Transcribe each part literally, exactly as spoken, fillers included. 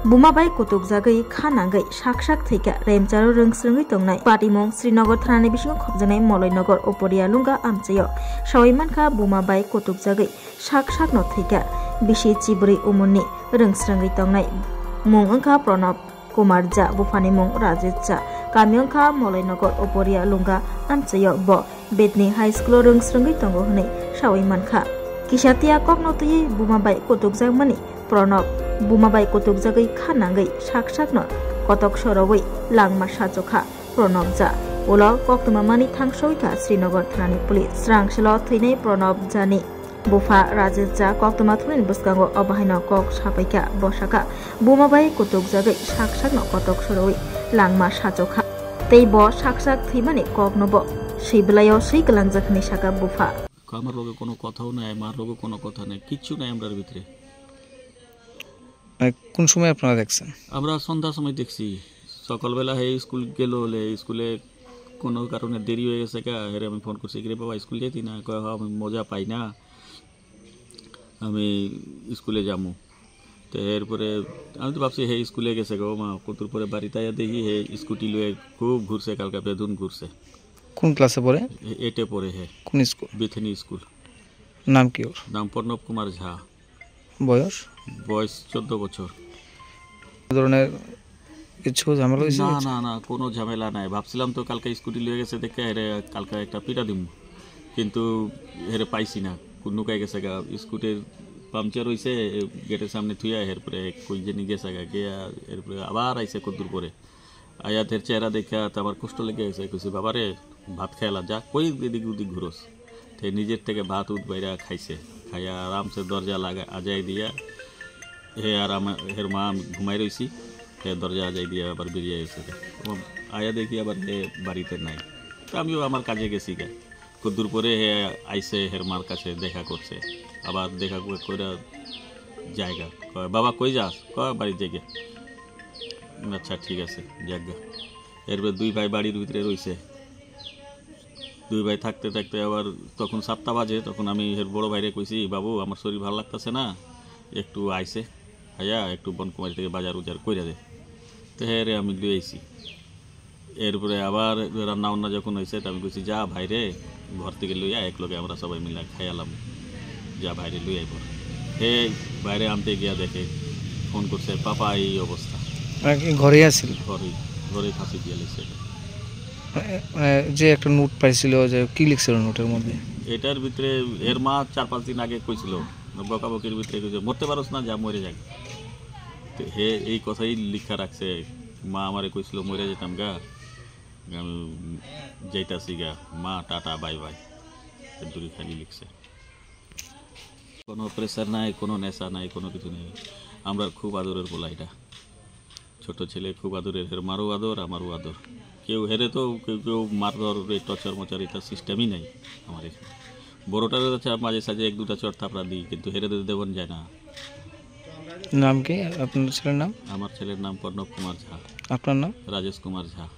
Buma bai kutukjagwi kha nangwi sak sak thwikha Remcharo rwngsrwngwi tongnai. Patimung Srinagar thanani bisingo khopjaknai Moloinagar Oporia Lunga amchaio. Sawi mankha buma bai kutukjagwi sak sakno thwikha bisi chibrwi umorni rwngsrwngwi tongnai. Mung wngkha Pranab Kumar Jha, buphani mung Rajesh Jha. Kami wngkha Moloinagar Oporia Lunga amchaio. Bo Bethany High School o rwngsrwngwi tongo hwnwi sawi mankha. Kisa tiya kokno twiwi buma bai kutukjakmani Pranab buma bai kutukjagwi kha nangwi sak sakno kotok sorowi langma sachokha Pranab Jha. Ulo koktwma mani thangsowi kha Srinagar thanani police. Srangselo thwinai Pranab Jhani bupha Rajesh Jha koktwma thumnani bwskango obo haino kok sapaikha. Bo sakha, buma bai kutukjagwi sak sakno kotok sorowi langma sachokha. Tei bo sak sak thwimani kokno bo swi bwlaio swi kwlangjak hwnwi sakha bupha. আমার লগে কোনো কথাও নাই, মার লগে কোনো কথা নাই, কিচ্ছু নাই আমরার ভিতরে। মানে, কোন সময় আপনারা দেখছেন? আমরা সন্ধ্যার সময় দেখছি। সকালবেলা হে স্কুল গেল, হলে স্কুলে কোনো কারণে দেরি হয়ে গেছে গা, হেরে আমি ফোন করছি, "কিরে বাবা, স্কুল যাইতি না?" কয়, "হ, আমি মজা পাই না, আমি স্কুলে যামু।" তো এরপরে আমি তো ভাবছি হে স্কুলে গেছে গো মা, কতদূর পরে বাড়িতে আইয়া দেখি হে স্কুটি লয়ে খুব ঘুরছে, কালকে বেদুন ঘুরছে। কোন ক্লাসে পড়ে? এ-, এইটে পড়ে হে। কোন স্কুল? বেথেনি স্কুল। নাম কি ওর? নাম প্রণব কুমার ঝা। বয়স? বয়স চোদ্দ বছর। কোনো ধরনের কিছু ঝামেলা হয়েছে? না, না, না, কোনো ঝামেলা নাই। ভাবছিলাম তো কালকে স্কুটি লয়ে গেছে দেখে এরে কালকে একটা পিটা দিমু, কিন্তু এরে পাইছি না, কোন নুকাই গেছে গা। স্কুটির পাংচার হইছে, গেটের সামনে থুইয়া এরপরে কই জানি গেছে গা, গিয়া এরপরে আবার আইছে কদ্দুর পরে। আয়া এর চেহারা দেখা তো আমার কষ্ট লেগে গেছে, কইছি, "বাবারে, ভাত খাইলা যা, কই এদিক ওদিক ঘুরোস?" তে নিজের থেকে ভাত উঠ বাইরা খাইছে, খাইয়া আরামসে দরজা লাগা আজাই দিয়া হে আর আমার, হের মা আমি ঘুমাই রইছি, হে দরজা আজাই দিয়া আবার বেরিয়ে গেছে। এবং আয়া দেখি আবার হে বাড়িতে নাই। তো আমিও আমার কাজে গেছি গা। কদ্দুর পরে হে আইছে, হের মার কাছে দেখা করছে, আবার দেখা করে, করে জায়গা। কয়, "বাবা, কই যাস?" কয়, "বাড়ির জায়গা।" আচ্ছা, ঠিক আছে, যাক গা। এরপরে দুই ভাই বাড়ির ভিতরে রইছে। দুই ভাই থাকতে থাকতে আবার তখন সাতটা বাজে, তখন আমি এর বড় ভাইরে কইছি, "বাবু, আমার শরীর ভালো লাগতেছে না, একটু আইসে, আইয়া একটু বনকুমারী থেকে বাজার উজার কইরা দে।" তো হ্যাঁ রে, আমি লই আইছি। এরপরে আবার রান্না বান্না যখন হয়েছে, তো আমি কইছি, "যা ভাইরে, ঘর থেকে লইয়া এক লগে আমরা সবাই মিলে খাইয়ালাম।" যা বাইরে লই আইব। হে বাইরে আনতে গিয়া দেখে, ফোন করছে, "পাপা, এই অবস্থা।" মানে কি ঘরেই আছিল? ঘরেই, ঘরেই ফাঁসি দিয়ে লিখছে। মানে, মানে যে একটা নোট পাইছিল, যে কি লিখছিল নোটের মধ্যে? এটার ভিতরে এর মা চার পাঁচ দিন আগে কইছিল, বকাবকির ভিতরে কইছে, "মরতে পারস না, যা মরে যাক।" তো হে এই কথাই লিখা রাখছে, "মা আমারে কইছিল, মরে যেতাম গা, আমি যাইতাছি গা, মা, টাটা, বাই বাই।" এর দূরে খালি লিখছে। কোনো প্রেশার নাই, কোনো নেশা নাই, কোনো কিছু নেই। আমরা খুব আদরের পোলা এটা। ছোট ছেলে খুব আদরের, এর মারও আদর, আমারও আদর। কেউ হেরে তো কেউ, কেউ মারধর, এই টর্চার মর্চার, এটা সিস্টেমই নাই আমার এখানে। বড়টারও আছে, মাঝে সাঝে এক দুটা চড় থাপড়া দিই, কিন্তু হেরে তো দেবন যায় না। নাম কি আপনার ছেলের নাম? আমার ছেলের নাম প্রণব কুমার ঝা। আপনার নাম? রাজেশ কুমার ঝা।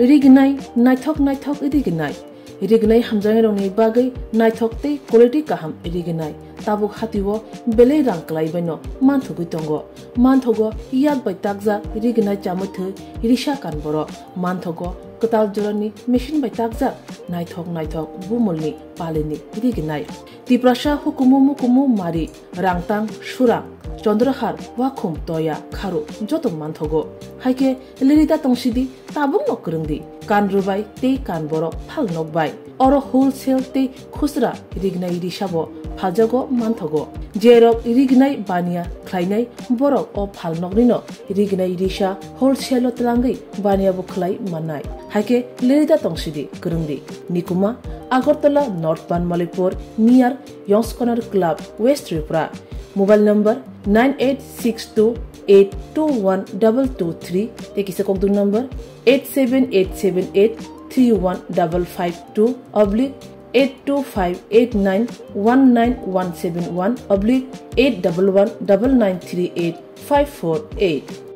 Rignai, naithok naithok rignai. Rignai hamjaknairokni bagwi naithok tei quality kaham rignai. Tabuk hatio belai rang kwlai baino manthogwi tongo. Manthogo yak bai takjak rignai chamwi thwi risa kan borok. Manthogo kwtal jorani machine bai takjak naithok naithok bumulni palini rignai. Tiprasa hukumu mukumu mari, rangtang, surang, chondrohar, wakhum, toya, kharu joto manthogo. Haikhe lirida tongsidi, tabukno kwrwngdi. Kan rwbai tei kan borok phal nokbai. Oro wholesale tei khusra rignai risabo phaljago manthogo. Jerok rignai baniya khlainai borok o phalnoknino rignai risa wholesale-o twlangwi baniya bo khlai mannai. Haikhe lirida tongsidi kwrwngdi. Nikuma, Agartala North Banmalipur near Yongskonar Club, West Tripura. Mobile number nine eight six two eight two one double two three tei kisa kokduk number eight seven eight seven eight three one double five two oblique eight two five eight nine one nine one seven one oblique eight double one double nine three eight five four eight.